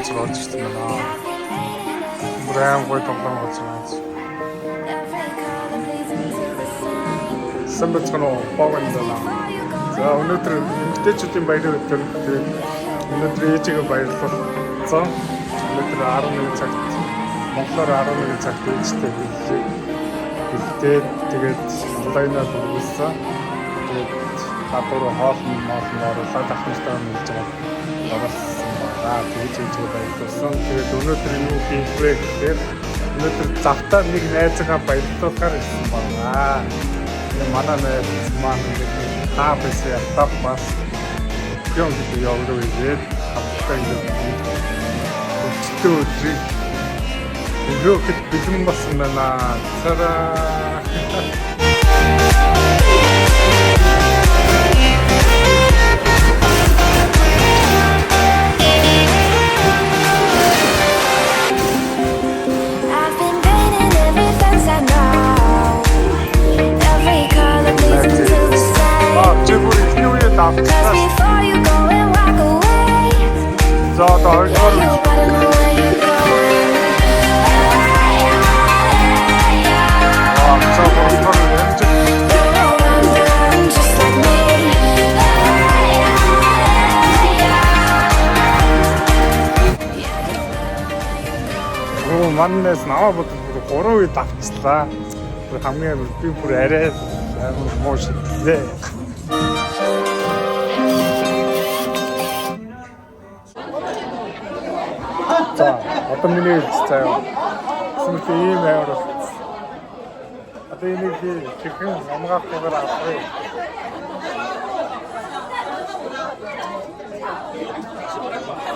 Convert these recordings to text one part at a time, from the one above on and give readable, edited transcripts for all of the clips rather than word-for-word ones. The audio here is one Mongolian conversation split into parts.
газар орж ирсэн байна. Бүр аим гоё тоглоом газар байна. Сайн байцгаана уу? Богон даа. За өнөөдөр эмэгтэйчүүдийн баярын өдөр. Тэгээд өнөөдөр ээжигээ баярлалсан. Өнөөдөр 11 цагт Монголоор 11 цагт ээжтэй бэллээ. Бэлдээд тэгээд онлайнаар бүрүүлсэн. Тэгээд гадуур хоол моол оруулаад ах нартайгаа мэлж байгаа оруулсан байгаа. Тэгээд ээжигээ баярлалсан. Тэгээд өнөөдөр юу хийх вэ гэхээр өнөөдөр завтаа нэг найзгаа баярлуулахаар ирсэн байна. Тэгээ манай найз маань ингээд та биш ятап бас юм гэдэг явдаг ирээд хамтдаа ингээд өвчтөн өдрийг өнгөрөөхөд бэлэн болсон байна. Цараа. I've been painting every fence I know. Every color bleeds into the same. Аа чи бүр эхний үеэд 'Cause авчихлаа. before you go and walk away, За одоо хоёрдугаар you үе. better know where you're going. Аа за гуравдугаар үе амжилт. You're a run, just like me. Оо маннаас наваа бодож бүр гурван үед авчлаа. Бүр хамгийн амар би бүр арай амар муу шидлээ. За одоо миний хэлж заяа. Сүмтэй ийм амар болчихсон. Одоо энийг би хэрхэн амгаахгүйгээр авах вэ?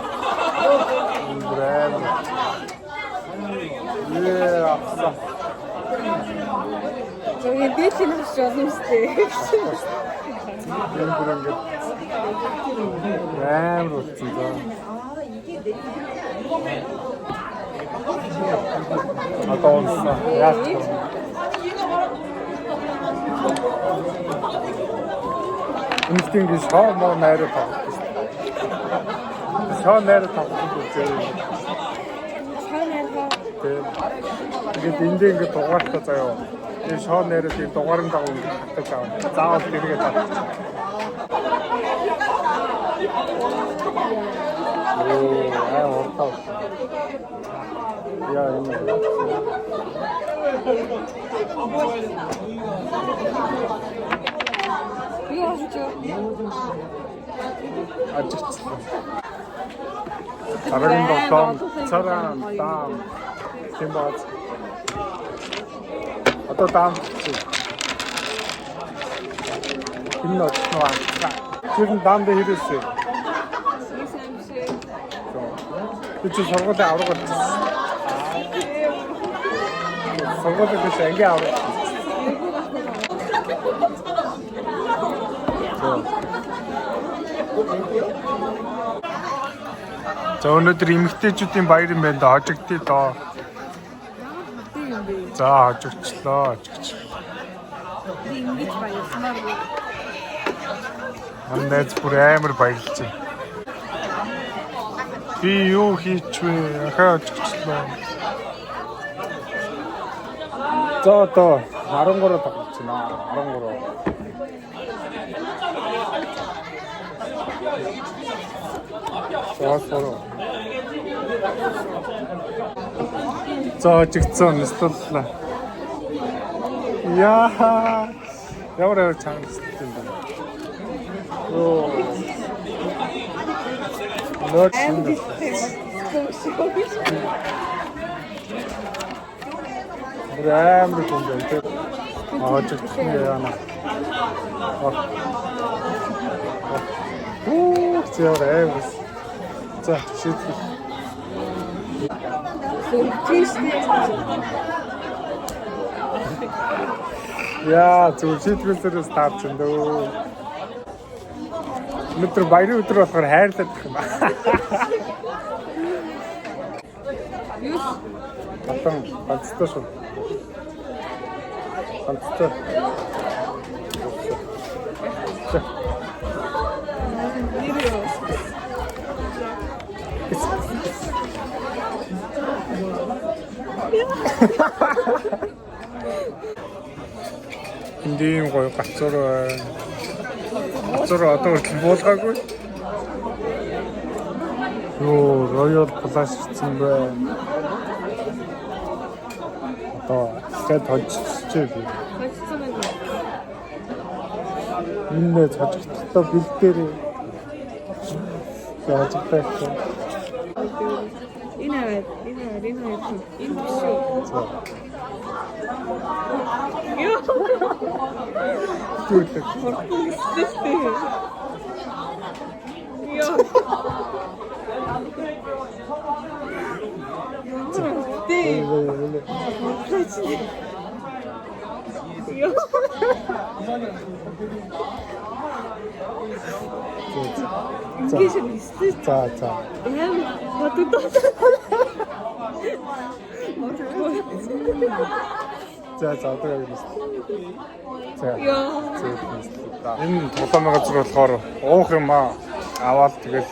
Энэ бүр амар. Ээ авсан. Зөвхөн дээдлийн авч болно үстэй. Энэ бүр ингээд амар болсон заа. Одоо унсан. Яаж ч юм. Үнэхээр ингээд шоо моо найраа тоглох гэсэн. Шоо найраа тоглох гэж үзээ. Шоо найраа. Тэгээд ингээд эндээ ингээд дугаартаа заяа. Тэгээд шоо найраа тийм дугаарын дагуу ингээд татаж авах. Заавал тэргээ татчих. Оо, аа уртаа. Яа энэ. Юу болж вэ? Ажигчлаа. Дараагийн долоон цараа даам. Тийм бааз. Одоо даам. Энэ очно аа. Тэр нь даам дээр хэрээсэ. Нэг сайн биш ээ. Би чи сургуулийн авраг болчихсон. Сургуулийн биш ангийн авраг. За өнөөдөр эмэгтэйчүүдийн баяр юм байна да хожигдъё доо. Тийм юм бэ. За хожигчлоо хожигч. Би ингэж баярлмаар бэ. Манай найз бүр амар баярлж байна. Би юу хийч вэ? Ахаа хожигчлоо. За одоо 13 тоглож байна. 13. За сороо. За хожигдсон нэстэллээ. Яа. Ямар амар чанга нэстэлсэн юм бэ? Оо. Нөөц юм. Бүр амар хүн байна те. Хожигдсон яана. Үу, зөөр амар. За, шийтгэл. Тийм шүү дээ. Яа, зүгээр шийтгэлээрээс таарч юм дөө. Өнөөдөр баярын өдөр болохоор хайрлаад их юм аа. Юу Батан ганцтай шүү. Ганцтай. За. нэр юу? Энд ийм гоё гацуур байна. Гацуур одоо хүртэл буулгаагүй. Йоо, Royal Palace ирсэн байна. Одоо дахиад хожчихжээ би. Хоцсон байна. Энэ цожигдолтой бил дээр яаж байх вэ? Энэ аваад, энэ аваад, энэ хоёр. Энэ биш үү? За. Йоо. Зүглэг. Хурдан гиссэн шүү дээ. Йоо. Тэ. Йоо. Ингэж гиссэн. За за. Амар бодогдоо. За за одоо яг юм. За. Йоо. Энэ тоглоомын газар болохоор уух юм аа аваад тэгэл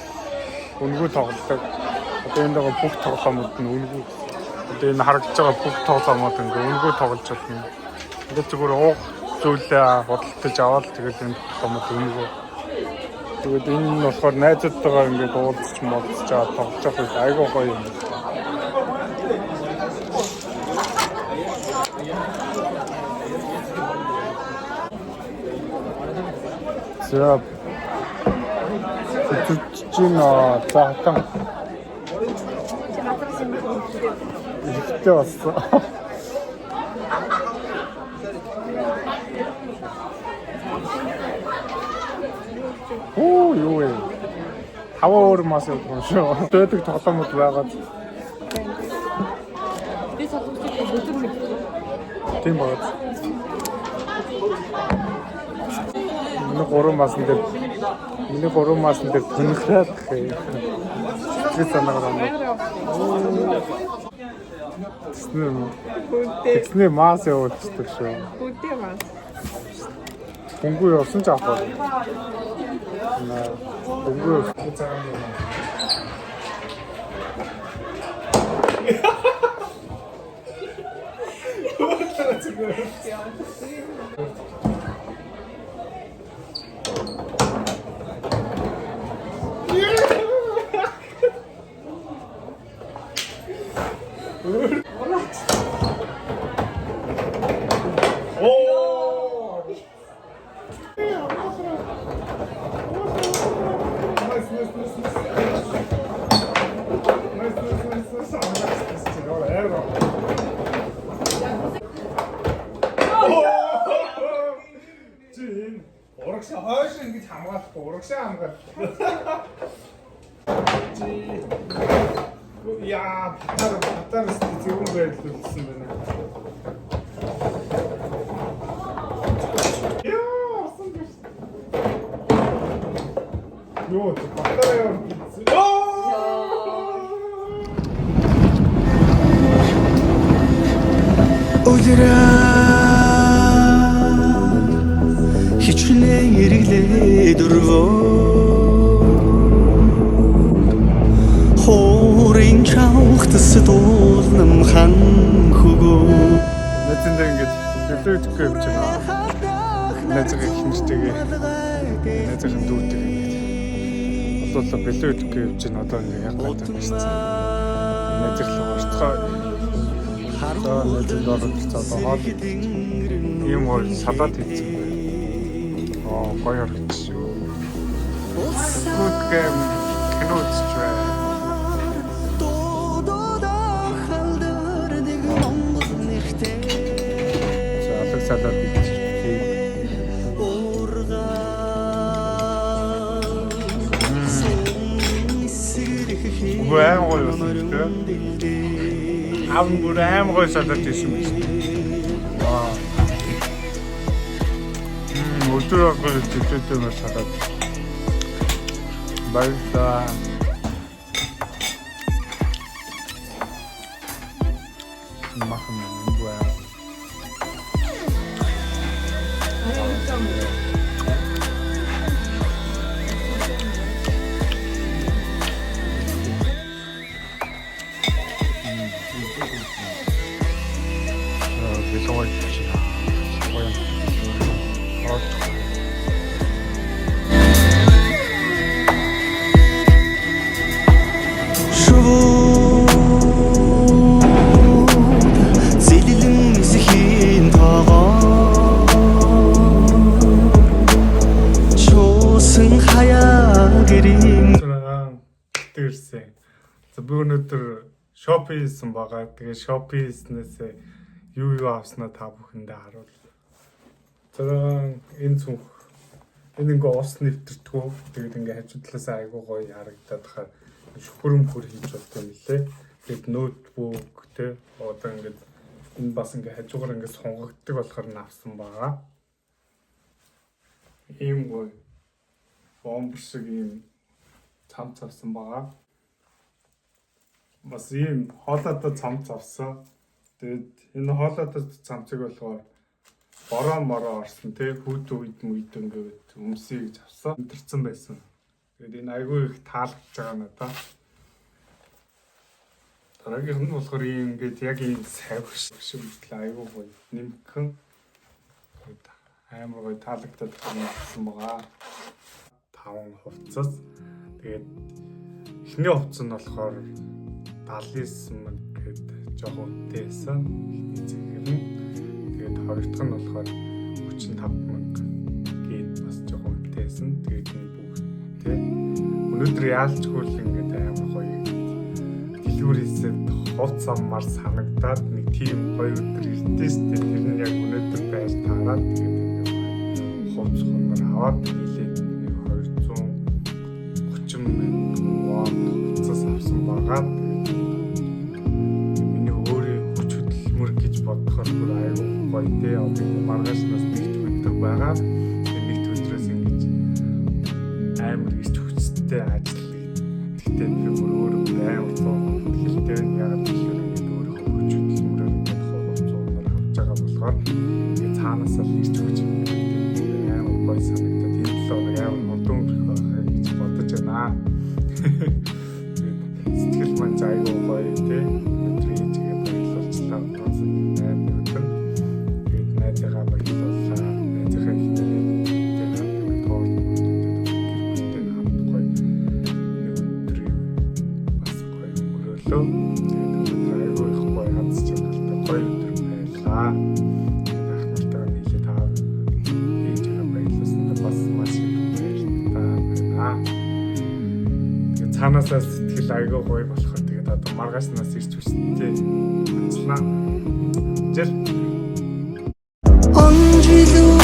үнэгүй тоглодог. Одоо энэ байгаа бүх тоглоомууд нь үнэгүй. Одоо энэ харагдаж байгаа бүх тоглоомууд ингээ үнэгүй тоглож чадна. Одоо зүгээр уух зүйлээ худалдаж аваад тэгэл энэ тоглоомууд үнэгүй. Тэгээд энэ нь болохоор найзуудтайгаа ингээд уулзч молцож аваад тоглож явах үед айгүй гоё юм. За зүтж байна. За хатан. Ихтэй болсон. Оо юу вэ? Таван өөр мас явдаг юм шүү. Дөдөг тоглоомод байгаад Би солонгосыг өдөр мэдсэн. тийм байгаа. Миний гурван маасан дээр миний гурван маасан дээр тунхраад гэх. Сэтгэл санаагаар амаа. Тэснэ Хүнтэй. тэснэ мас явуулчихдаг шүү. Хүнтэй мас. Хөнгөө явсан ч авах. Наа хөнгөө явсан. Оо! Nice, nice, nice, nice. Nice, nice, nice, nice. Nice, nice. Чи энэ урагшаа хойш ингэж хамгаалахгүй урагшаа хамгаал. Чи яа батар батар зөвөн байрлуулсан байна. Яа, орсон гэж. Юу, батараа явуулсан. Оо! Үлрээ хичнээн эргэлээ дөрвөө Хуурын чавхтас дуулнам хан хөгөө Найзын дээр ингэж нөлөө идэхгүй явж байна. Найзын хинжтэйгээ найзын дүүтэйгээ ингэж болоолаа бэлүү идэхгүй явж байна. Одоо ингэ яг гадаг ирсэн. Найзын руу орцгоо. Одоо найзын доор орцоо одоо хоол ийм гоё салат хийсэн байна. Аа гоё харагдчих шүү. Good game кино үзэж байна. Дуудаа халдвар нэг Монгол нэртэй За алаг салат идчих. Уургаа Сүүн эсрэх Үгүй аим гоё болсон тийм. Аав нь бүр аим гоё салат хийсэн байсан. Аа. Өдөр болгон зүтээтэй мөр салат. Баярлалаа. Махан нүгөө. бичлэг ирсэн. За, би өнөөдөр shopping хийсэн байгаа. Тэгээ shopping хийснээс юу юу авснаа та бүхэндээ харуул. За, энэ цүнх, энэ ингээ ус нэвтэрдэггүй. Тэгээд ингээ хажуу талаас айгуу гоё харагдаад хаар шүхэр мөхөр хийж болдог юм лээ. Тэгээд ноутбук те, одоо ингээд энэ бас ингээ хажуугаар ингээ сунгагддаг болохоор нь авсан байгаа. Ийм гоё бомб шиг ийм цамц авсан байгаа. Бас ийм хоолойтой цамц авсан. Тэгээд энэ хоолойтой цамцыг болохоор бороо мороо орсон те, хүүтэн үед мүйд ингээд өмсөе гэж авсан. Өнтөрцөн байсан. Тэгээд энэ айгүй их таалагдж байгаа надаа. Дараагийнх нь болохоор ийм ингээд яг ийм савх шиг мэтлээ, айгүй гоё. Нимхэн амар гоё таалагдаад авсан байгаа. Таван хувцас. Тэгээд эхний хувцас нь болохоор 79 мянга гээд жоохон үнэтэй байсан. Эхний цэгэр нь. Тэгээд хоёр дахь нь болохоор 35 мянга гээд бас жоохон үнэтэй байсан. Тэгээд энэ бүгд тэ өнөөдөр яалчгүй л ингээд амар гоё дэлгүүр хийсэд хувц авмаар санагдаад нэг тийм гоё өдөр ирдээ шүү дээ. Тэр нь яг өнөөдөр байж таарад тэгээд ингээд хувц хунар аваад нийлээд нэг 230 мянган вон хувцас авсан байгаа. Тэгээд миний өөрийн хүч хөдөлмөр гэж бодохоор бүр айгүй гоё те. Одоо ингээд маргаашнаас нэгд өдөр байгаа. Тэгээд нэгд өдрөөс ингэж амар ирч хүчтэй ажил. Гэхдээ би бүр өөрөө бүр амар зов ихтэй байна. Ягаад гэхээр ингээд өөрийнхөө хүч хөдөлмөрөөр ингээд хувц унаар авч байгаа болохоор ингээд цаанаасаа л ирч хүч ингээд амар гоё санагдаад энэ 7 хоног амар хурдан өнгөрөх байхаа гэж бодож байна. Тэгээд сэтгэл маань айгүй гоё те. Өнөөдөр ээжигээ баярлуулчлаа. 8 өдөр. Тэгээд найзыгаа баярлууллаа. Найзынхаа эхнэрээ тэгээд торт гэр бүлтэй хамт гоё нэг өдрийг бас гоё өнгөрөөлөө. Тэгээд өнөөдөр айгүй их гоё хадас чанартай гоё өдөр байлаа. Тэгээд ах нартайгаа нийлээд аав ээжигээ баярлуулсандаа бас маш их баяртай байна. Тэгээд цаанаасаа сэтгэл айгүй гоё болохоор тэгээд одоо маргаашнаас ирч хүчтэй ажиллана. Жил Он жилүү.